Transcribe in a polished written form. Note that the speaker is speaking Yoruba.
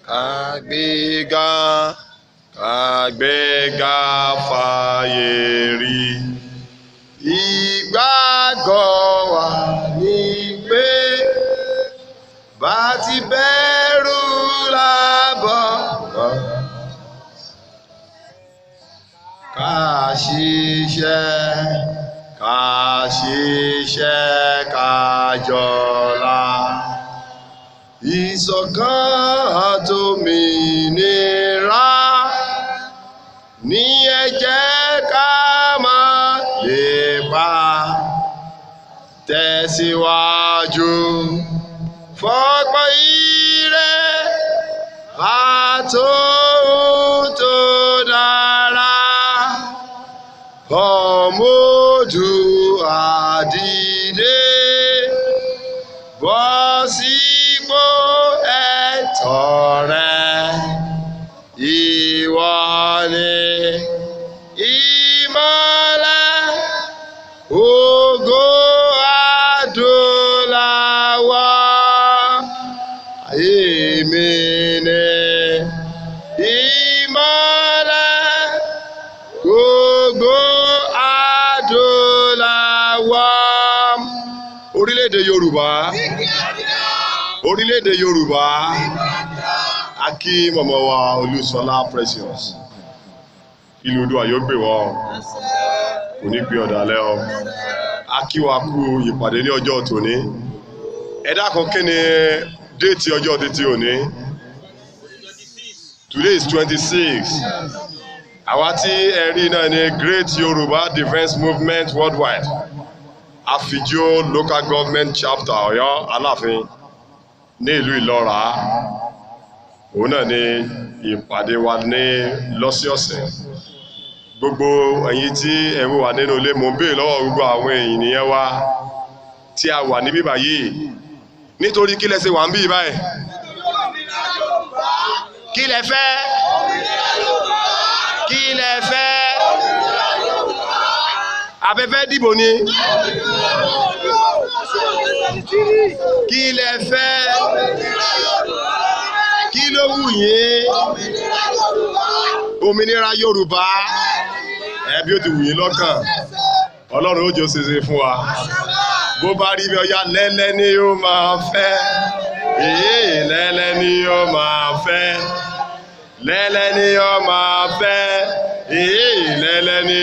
Kàgbéga, kàgbéga fàyè rí. Ìgbàgbọ́ wa ni pé bá ti bẹ̀rù lábọ̀ ká ṣiṣẹ́, ká ṣiṣẹ́, ká jọlá. Ìṣọ̀kan àtòmìnira ní ẹ jẹ́ ká máa lépa, tẹ̀síwájú fọ́pọ̀ ire àtòhun tó dára. Ọmọ Oòduà dìde, bọ́ sípò ẹ̀tọ́ rẹ. Ìwọ ni ìmọ́lẹ̀ ògo adúláwọ̀. Èmi ni ìmọ́lẹ̀ gbogbo adúláwọ̀. Orílẹ̀-èdè Yorùbá, orílẹ̀-èdè Yorùbá, a kí mọ̀mọ́ wa Olúṣọlá Precious. Ìlú Oòduà yóò gbè wọ́n, kò ní gbé ọ̀dàlẹ̀ o. A kí wa kú ìpàdé ní ọjọ́ tòní. Ẹ dákun, kí ni date ọjọ́ títí òní? Today is 26. Àwa tí ẹ rí náà ní Great Yorùbá Defence Movement Worldwide, Afijio Local Government Chapter, Ọ̀yọ́ Aláàfin ní ìlú Ìlọ́ra. Òun náà ni ìpàdé wa ní lọ́sọ̀ọ̀sẹ̀. Gbogbo ẹ̀yin tí ẹ wà nínú ilé, mò ń béèrè lọ́wọ́ gbogbo àwọn ènìyàn wa tí a wà níbí báyìí, nítorí kí lẹ ṣe wà ń bí báyìí? Kí lẹ fẹ́? Kí lẹ fẹ́? Afẹ́fẹ́ dìbò ni? Kí lẹ fẹ́? Kí ló wù yín? Òmìnira Yorùbá. Ẹ bí ó ti wù yín lọ́kàn, Ọlọ́run ó jọ ṣeṣe fún wa. Bó bá rí bí ọya, lẹ́lẹ́ ni ó máa fẹ́. Èyí lẹ́lẹ́ ni ó máa fẹ́, lẹ́lẹ́ ni ó máa fẹ́. Èyí lẹ́lẹ́ ni.